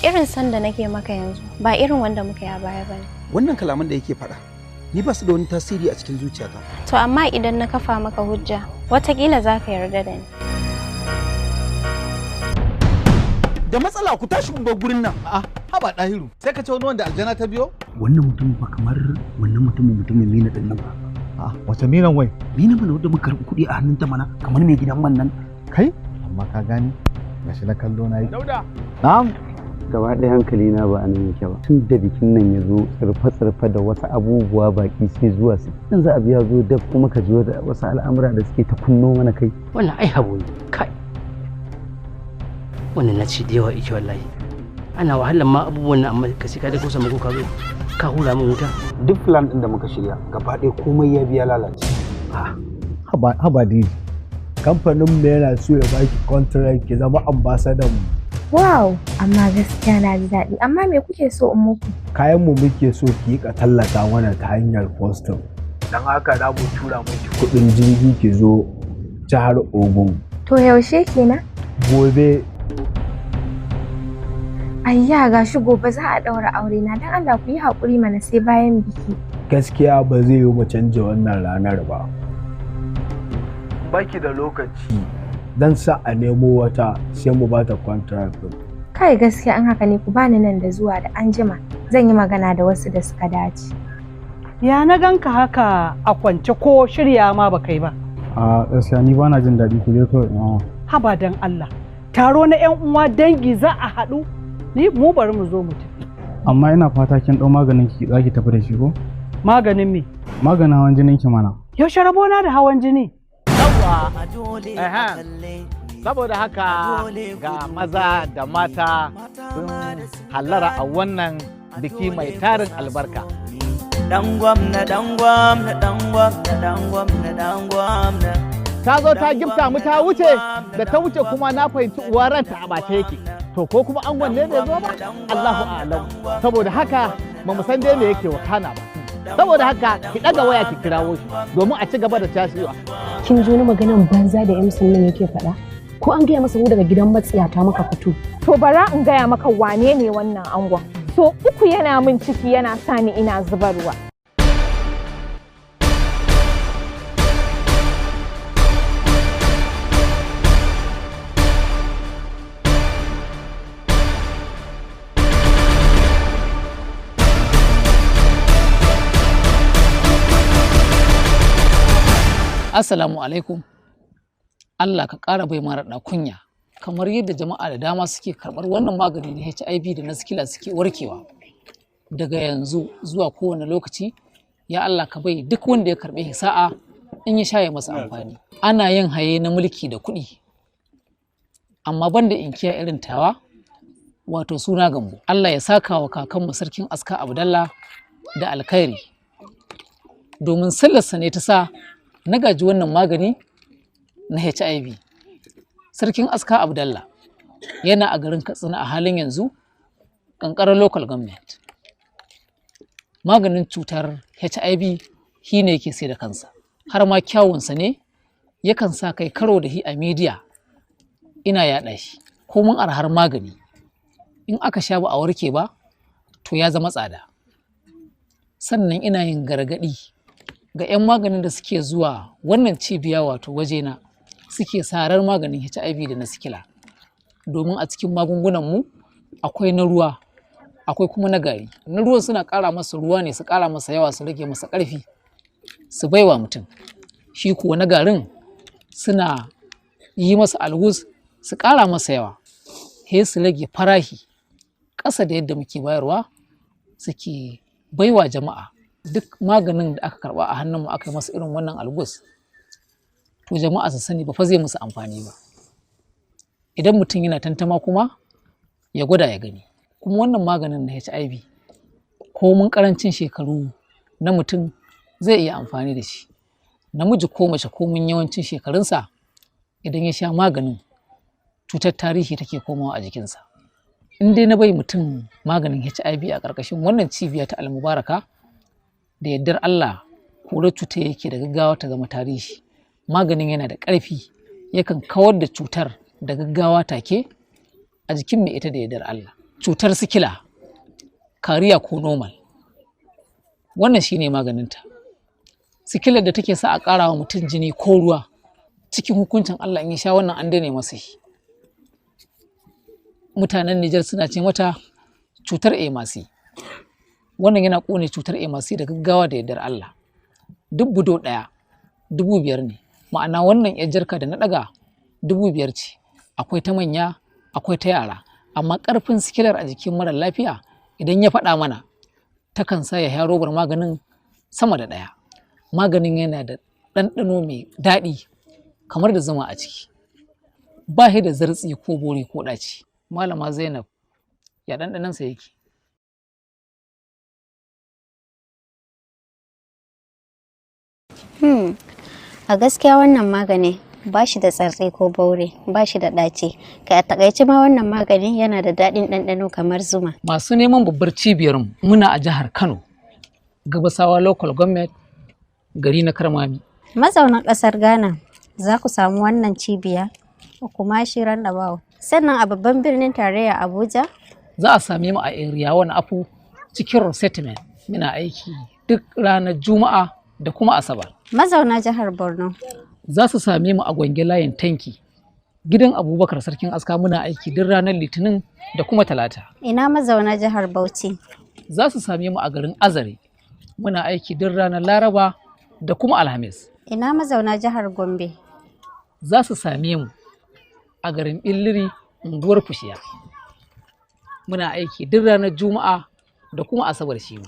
Irin son da nake maka yanzu ba irin wanda muka yi a baya bane. Wannan kalaman da yake faɗa ni ba su da wani tasiri a cikin zuciyata. To amma idan na kafa maka hujja, watakila za ka yarda da ni. Da matsala ku tashi ku bar gurin nan. A'a, haba Dahiru, sai ka ce wani wanda aljana ta biyo? Wannan mutum ba kamar wannan mutumin Mina din nan ba. A'a, wace Minan wai? Mina mana wanda muka karɓi kuɗi a hannunta mana, kamar mai gidan man nan. Kai, amma ka gani gashi na kallo na yi. Dauda. Na'am. Gaba ɗaya hankali na ba a nan yake ba. Tun da bikin nan ya zo tsirfe-tsirfe da wasu abubuwa baki sai zuwa su. Yanzu abu ya zo dab kuma ka ji wasu al'amura da suke ta kunno mana kai. Wannan ai habo ne. Kai. Wannan na ci da yawa ike wallahi. Ana wahalar ma abubuwan nan amma ka sai ka dai kusa mako ka zo ka hura min wuta. Duk plan ɗin da muka shirya gaba ɗaya komai ya biya lalace. Haba haba Didi. Kamfanin mu yana so ya baki contract ki zama ambassador mu. Wow, amma gaskiya na ji daɗi. Amma me kuke so in muku? Kayan mu muke so ki ka tallata mana ta hanyar posting. Dan haka za mu tura miki kuɗin jirgi ki zo jihar Ogun. To yaushe kenan? Gobe. Ayya, gashi gobe za a ɗaura aure na, don Allah ku yi haƙuri mana sai bayan biki. Gaskiya ba zai yi mu canja wannan ranar ba. Baki da lokaci. Dan sa a nemo wata sai mu bata contract din. Kai, gaskiya an haka ne ku bani nan da zuwa da anjima zan yi magana da wasu da suka dace. Ya na ganka haka a kwance, ko shirya ma ba kai ba? A gaskiya ni bana jin daɗi, ku je kawai mama. Haba dan Allah. Taro na 'yan uwa dangi za a haɗu. Ni mu bari mu zo mu tafi. Amma ina fata kin ɗau maganin ki za ki tafi da shi ko? Maganin me? Maganin hawan jinin ki mana. Yaushe rabona da hawan jini? Yawwa, saboda haka ga maza da mata sun hallara a wannan biki mai tarin albarka. Dan gwamna, dan gwamna, dan gwamna, dan gwamna, dan gwamna. Ta zo ta gifta mu ta wuce, da ta wuce kuma na fahimci uwa ranta a bace yake. To ko kuma angon ne bai zo ba? Allahu a'lam. Saboda haka ba mu san dai me yake wakana ba. Saboda haka ki ɗaga waya ki kirawo shi domin a ci gaba da tashiwa. Kin ji wani maganan banza da Emson nan yake faɗa? Ko an gaya masa mu daga gidan matsiyata muka fito? To bara in gaya maka wane ne wannan angon. So uku yana min ciki yana sa ni ina zubarwa. Assalamu alaikum. Allah ka ƙara bai mara kunya kamar yadda jama'a da dama suke karɓar wannan magani na HIV da na sikila suke warkewa. Daga yanzu zuwa kowane lokaci, ya Allah ka bai duk wanda ya karɓe sa'a in ya sha ya masa amfani. Ana yin haye na mulki da kuɗi, amma banda inkiya irin tawa, wato suna Gambo. Allah ya saka wa kakanmu Sarkin Aska Abdallah da alkhairi. Domin sallarsa ne ta sa na gaji wannan magani na HIV. Sarkin Aska Abdallah yana a garin Katsina a halin yanzu, ƙanƙarar local government. Maganin cutar HIV shi ne yake sai da kansa, har ma kyawunsa ne yakan sa kai karo da shi a media ina yaɗa shi. Komin arhar magani, in aka sha ba a warke ba, to ya zama tsada. Sannan ina yin gargaɗi ga 'yan maganin da suke zuwa wannan cibiya, wato wajena, suke sarar maganin HIV da na sikila, domin a cikin magungunanmu akwai na ruwa, akwai kuma na gari. Na ruwan suna ƙara masa ruwa ne, su ƙara masa yawa, su rage masa ƙarfi, su baiwa mutum shi. Kuwa na garin suna yi masa algus, su ƙara masa yawa, he su rage farahi ƙasa da yadda muke bayarwa suke baiwa jama'a. Duk maganin da aka karba a hannunmu aka yi masa irin wannan algus, to jama'a su sani ba fa zai musu amfani ba. Idan mutum yana tantama kuma ya gwada ya gani. Kuma wannan maganin na HIV, ko mun karancin shekaru na mutum zai iya amfani da shi, namiji ko mace, ko mun yawancin shekarunsa, idan ya sha maganin cutar tarihi take komawa a jikinsa. In dai na bai mutum maganin HIV a ƙarƙashin wannan cibiya ta Almubaraka, da yardar Allah kore cutar yake da gaggawa ta zama tarihi. Maganin yana da ƙarfi, yakan kawar da cutar da gaggawa take a jikin mai ita da yardar Allah. Cutar sikila, kariya ko normal. Wannan shine maganinta. Sikilar da take sa a ƙara wa mutum jini ko ruwa, cikin hukuncin Allah in ya sha wannan an daina masa shi. Mutanen Nijar suna ce mata cutar emasi. Wannan yana ƙone cutar emasi da gaggawa da yardar Allah. Duk budo ɗaya 5,000 ne. Ma'ana wannan 'yar jarka da na ɗaga 5,000 ce. Akwai ta manya, akwai ta yara. Amma ƙarfin sikilar a jikin mara lafiya idan ya faɗa mana takan sa ya sha robar maganin sama da ɗaya. Maganin yana da ɗanɗano mai daɗi kamar da zuma a ciki. Ba shi da zartsi ko bore ko ɗaci. Malama Zainab, ya ɗanɗanonsa yake? A gaskiya wannan magani ba shi da tsartse ko baure, ba shi da ɗaci. Kai a takaice ma wannan magani yana da daɗin ɗanɗano kamar zuma. Masu neman babbar cibiyarmu muna a jihar Kano, Gabasawa Local Government, gari na Karmami. Mazaunan ƙasar Ghana za ku samu wannan cibiya a Kumasi Roundabout. Sannan a babban birnin tarayya Abuja. Za a same mu a Area 1 Afu cikin Resettlement. Muna aiki duk ranar Juma'a da kuma Asabar. Mazauna jihar Borno. Za su same mu a Gwange layin tanki. Gidan Abubakar Sarkin Aska muna aiki duk ranar Litinin da kuma Talata. Ina mazauna jihar Bauchi. Za su same mu a garin Azare. Muna aiki duk ranar Laraba da kuma Alhamis. Ina mazauna jihar Gombe. Za su same mu a garin Billiri, unguwar Fushiya. Muna aiki duk ranar Juma'a da kuma Asabar shi ma.